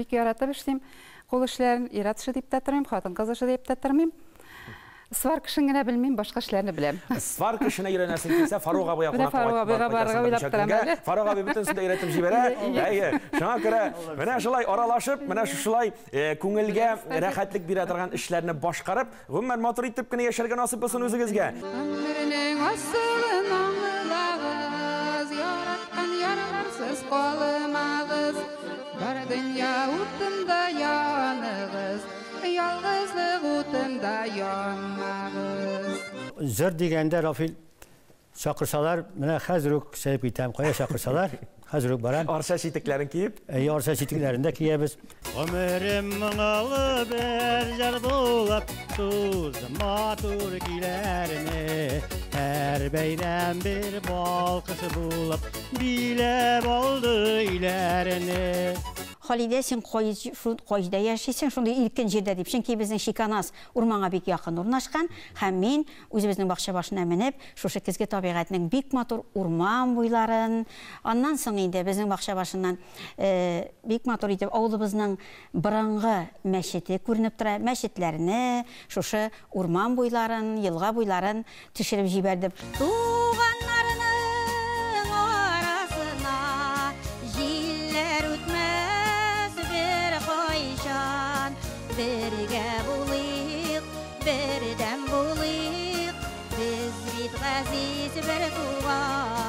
Бик яратып эшлим. Кул эшләрен ир-ат эше дип тә тормыйм, хатын-кыз эше дип тә тормыйм. Сварка эшен генә белмим, башка эшләрне беләм. Сварка эшенә өйрәнәсең килсә, Фарук абыйга Менә кунакка Фарук барып абыйга кайтасың барырга берничә уйлап торам көнгә. әле. Фарук абый бөтенесен дә өйрәтеп җибәрә. Әйе, шуңа күрә менә шулай аралашып, менә шушылай күңелгә рәхәтлек бирә торган эшләрне башкарып, гомумән матур итеп кенә яшәргә насыйп булсын үзегезгә. Гомернең асылын аңлагыз, яраткан ярларсыз калмагыз. Бар дөнья утында яныгыз, ялгызлык утында янмагыз. Җыр дигәндә, Рафил, чакырсалар, менә хәзер үк чыгып китәм. Кая чакырсалар, хәзер үк барам. Арча читекләрен киеп? Әйе, арча читекләрен дә киябез. Гомерем моңлы бер җыр булып, сузды матур көйләрне. Һәр бәйрәм бер балкыш булып, биләп алды өйләрне. Халидә, син кайда яшисең, шундый иркен җирдә дип, чөнки безнең Чиканас урманга бик якын урнашкан, һәм мин үзебезнең бакча башына менеп, шушы көзге табигатьнең бик матур урман буйларын, аннан соң инде безнең бакча башыннан бик матур итеп авылыбызның борынгы мәчете күренеп тора, мәчетләрне, шушы урман буйларын, елга буйларын төшереп җибәрдем. Туганнарының арасына җилләр үтмәс бер кайчан, бергә булыйк, бердәм булыйк, без бит газиз бер туган.